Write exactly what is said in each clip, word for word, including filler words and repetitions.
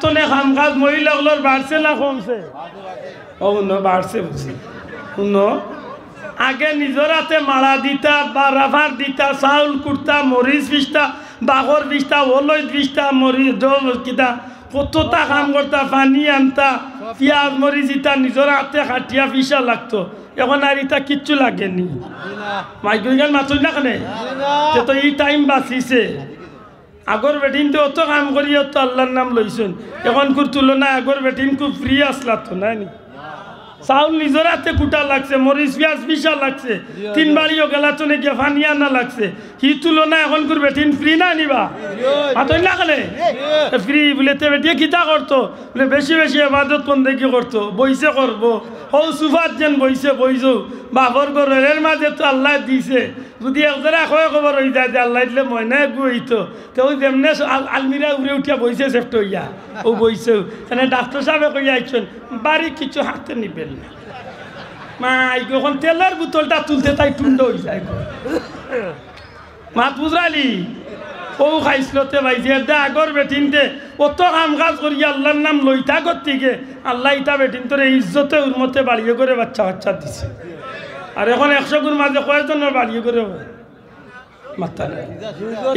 তনে কাম কাজ মহিলা অকলর বাড়ছে না কমছে? ও হুনো, বাড়ছে বুঝি। হুনো, আগে নিজর আতে মাড়া দিতা, বারাফার দিতা, চাউল কুটতা, মরিচ পিষতা, বাগর পিষতা, হলইদ পিষতা, মরিচ, জ-, কিতা, কততা কাম করতা, পানি আনতা, পিয়াজ মরিচ ইতা নিজর আতে কাটিয়া পিষা লাগতো। এখন আর ইতা কিচ্ছু লাগেনি। মাইগ্রেন মাতইন না কেনে? তে তো ই টাইম বাঁচিছে। আগর বেটিন্তে অত কাম করি অত আল্লার নাম লইছইন। এখনকুর তুলনায় আগর বেটিন খুব ফ্রি আসলা তো, নায় নি? চাউল নিজর আতে কুটা লাগছে, মরিচ পিয়াজ পিষা লাগছে, তিন বাড়িও গেলা তনে গিয়া পানি আনা লাগছে। হি তুলনায় এখনকুর বেটিন ফ্রি না নি বা? মাতইন না কেনে? ফ্রি বুলে তে বেটিয়ে কিতা করতো? বুলে বেশি বেশি এবাদত বন্দেগি করতো, বইছে করবো। হউ সুফাত যেন বইছে বইছো। বাপর ঘরর মাঝে তো আল্লায় দিছে। যদি এক জেরা কয় খবর অই যায় যে আল্লায় দিলে ময়না এগু অইতো, তে অউ যেমনে স-, আল-, আলমিরা উড়ে উঠিয়া বইছে সেফট অইয়া, অউ বইছে। এনে ডাক্তর সাবে কইয়া আইছইন, বাড়ি কিছু হাতে নিবেন না। মাই গো, অখন তেলর বোতলটা তুলতে তাই টুন্ড অই যায় গো। মাত বুঝরায়নি? অউ খাইছলতে ভাই, যে দে আগর বেটিন্তে অত কাম কাজ করি আল্লার নাম লইতা করতে গিয়ে, আল্লায় ইতা বেটিন্তরে ইজ্জতে হুরমতে বাড়িয়ে করে বাচ্চা কাচ্চা দিছে। আর এখন একশো গুর মাঝে কয়জনর বাড়িয়ে করে হয়? মাত্তা নাই।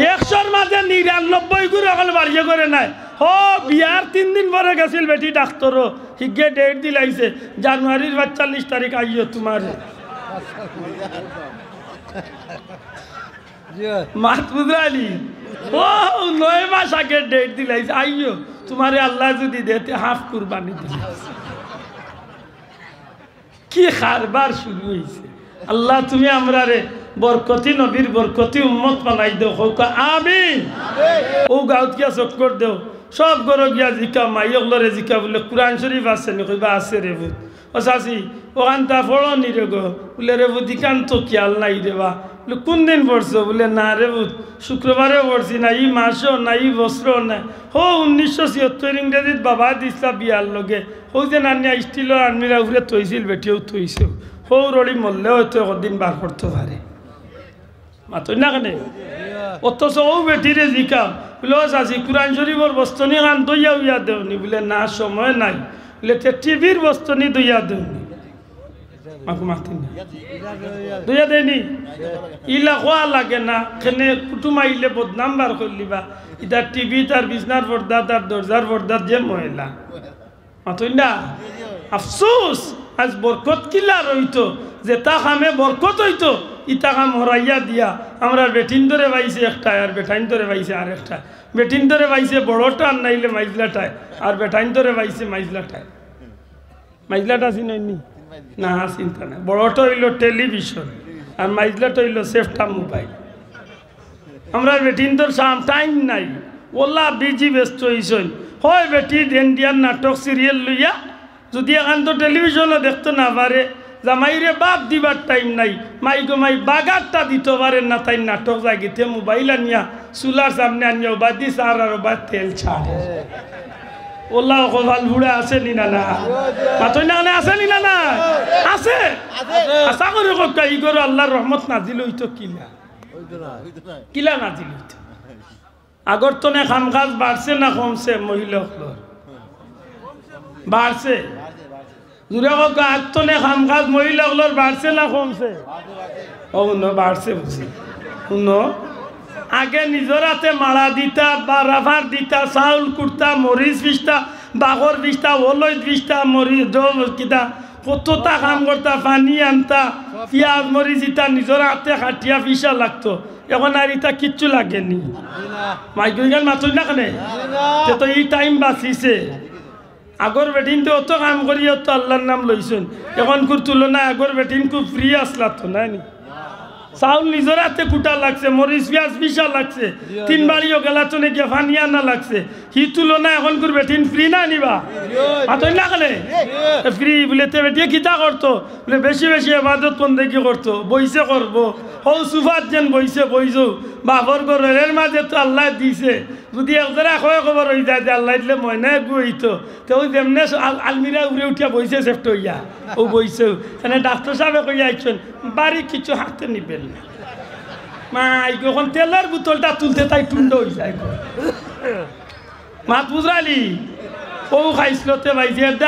একশোর মাঝে নিরানব্বই গুর অকল বাড়িয়ে করে নাই। হ, বিয়ার তিন দিন পরে গেছিল বেটি ডাক্তরও, হিগে ডেট দিলাইছে, জানুয়ারির পাঁচচল্লিশ তারিখ আইও তোমার। মাত বুঝরায়নি? ও, নয় মাস আগে ডেট দিলাইছে, আইও, তোমারে আল্লায় যদি দেয় তে হাফ কুরবানি দিলাইছে। কি কারবার শুরু অইছে। আল্লাহ, তুমি আমরারে বরকতি নবীর বরকতি উম্মত বানাই দেও, কউক্কা আমিন। অউ গাউত গিয়া চক্কর দেও, সব ঘরো গিয়া জিকাও, মাই অকলরে জিকাও, বুলে, "কুরআন শরীফ আছে নি?" কইবা, "আছে রে পুত।" "ও চাচি, অখানতা পড়ো নি রে গো?" বুলে, "রে পুত, ইখান তো খিয়াল নাই রে বা।" বুলে, "কুনদিন পড়ছো?" বুলে, "না রে পুত, শুক্রবারেও পড়ছি না, ই মাসও না, ই বছরও না।" হউ উনিশশো ছিয়াত্তর ইংরেজিত বাবা দিছলা বিয়ার লগে, হউ যে নানিয়া স্টিলর আলমিরা উফরে থইছিল, বেটিও থইছে। হউ রড়ি মরলে হয়তো একদিন বার করতো পারে। মাতইন না কেনে? অথচ অউ বেটিরে জিকাও, বুলে, "ও চাচি, কুরআন শরীফর বস্তনি খান দইয়া উইয়া দেও নি?" বুলে, "না, সময় নাই।" বুলে, "তে টিভির বস্তনি দইয়া দেও নি?" মাকু মাতইন না। দইয়া দেয় নি? ইলা কওয়া লাগে না, কেনে কুটুম আইলে বদনাম বার করিলিবা। ইতা টিভি, তার বিছনার পর্দা, তার দরজার পর্দা যে ময়লা। মাতইন না? আফসোস, আইজ বরকত কিলা রইতো, যেতা কামে বরকত অইতো, ইতা কাম হরাইয়া দিয়া, আমরার বেটিন্তরে পাইছে একটায়, আর বেটাইন্তরে পাইছে আরেকটায়। বেটিন্তরে পাইছে বড়টায়, আর নাইলে মাইজলাটায়, আর বেটাইন্তরে পাইছে মাইজলাটায়। মাইজলাটা চিনইন নি? না, চিনতা না। বড়টা অইলো টেলিভিশন, আর মাইজলাটা অইলো সেফটা মোবাইল। আমরার বেটিন্তর সাম টাইম নাই, ওলা বিজি ব্যস্ত অইছইন। হয় বেটির ইন্ডিয়ান নাটক সিরিয়াল লইয়া, যদি এখান তো টেলিভিশনও দেখতো না পারে, জামাইরে ভাত দিবার টাইম নাই, মাই গো মাই বাগারটা দিতো পারে না, তাই নাটক জাগিতে মোবাইল আনিয়া চুলার সামনে আনিয়া ওবাদি সার আর ওবাদ তেল ছাড়ে। ওলা কপাল পুড়া আছে নি না না? মাতইন না কেনে, আছে নি না না? আছে। আশা করি কউক্কা, ই ঘরো আল্লার রহমত নাজিল অইতো কিলা? কিলা নাজিল অইতো? আগর তনে কাম কাজ বাড়ছে না কমছে মহিলা অকলর? বাড়ছে। জুরে কউক্কা, আগর তনে কাম কাজ মহিলা অকলর বাড়ছে না কমছে? ও হুনো, বাড়ছে বুঝি। হুনো, আগে নিজর আতে মাড়া দিতা, বারাফার দিতা, চাউল কুটতা, মরিচ পিষতা, বাগর পিষতা, হলইদ পিষতা, মরিচ, জ-, কিতা, কততা কাম করতা, পানি আনতা, পিয়াজ মরিচ ইতা নিজর আতে কাটিয়া পিষা লাগতো। এখন আর ইতা কিচ্ছু লাগেনি। মাইগ্রেন মাতইন না কেনে? তে তো ই টাইম বাঁচিছে। আগর বেটিন্তে অত কাম করি অত আল্লার নাম লইছইন। এখনকুর তুলনায় আগর বেটিন খুব ফ্রি আসলা তো, নায় নি? চাউল নিজর আতে কুটা লাগছে, মরিচ পিয়াজ পিষা লাগছে, তিন বাড়িও গেলা তনে গিয়া পানি আনা লাগছে। হি তুলনায় এখনকুর বেটিন ফ্রি না নি বা? মাতইন না কেনে? ফ্রি বুলে তে বেটিয়ে কিতা করতো? বুলে বেশি বেশি এবাদত বন্দেগি করতো, বইছে করবো। হউ সুফাত যেন বইছে বইছো, বাপর ঘরর মাঝে তো আল্লায় দিছে। যদি এক জেরা কয় খবর অই যায় যে আল্লায় দিলে ময়না এগু অইতো, তে অউ যেমনে স-, আল-, আলমিরা উড়ে উঠিয়া বইছে সেফট অইয়া, অউ বইছে। এনে ডাক্তর সাবে কইয়া আইছইন, বাড়ি কিছু হাতে নিবেন না। মাই গো, অখন তেলর বোতলটা তুলতে তাই টুন্ড অই যায় গো। মাত বুঝরায়নি? অউ খাইছলতে ভাই, জেরদা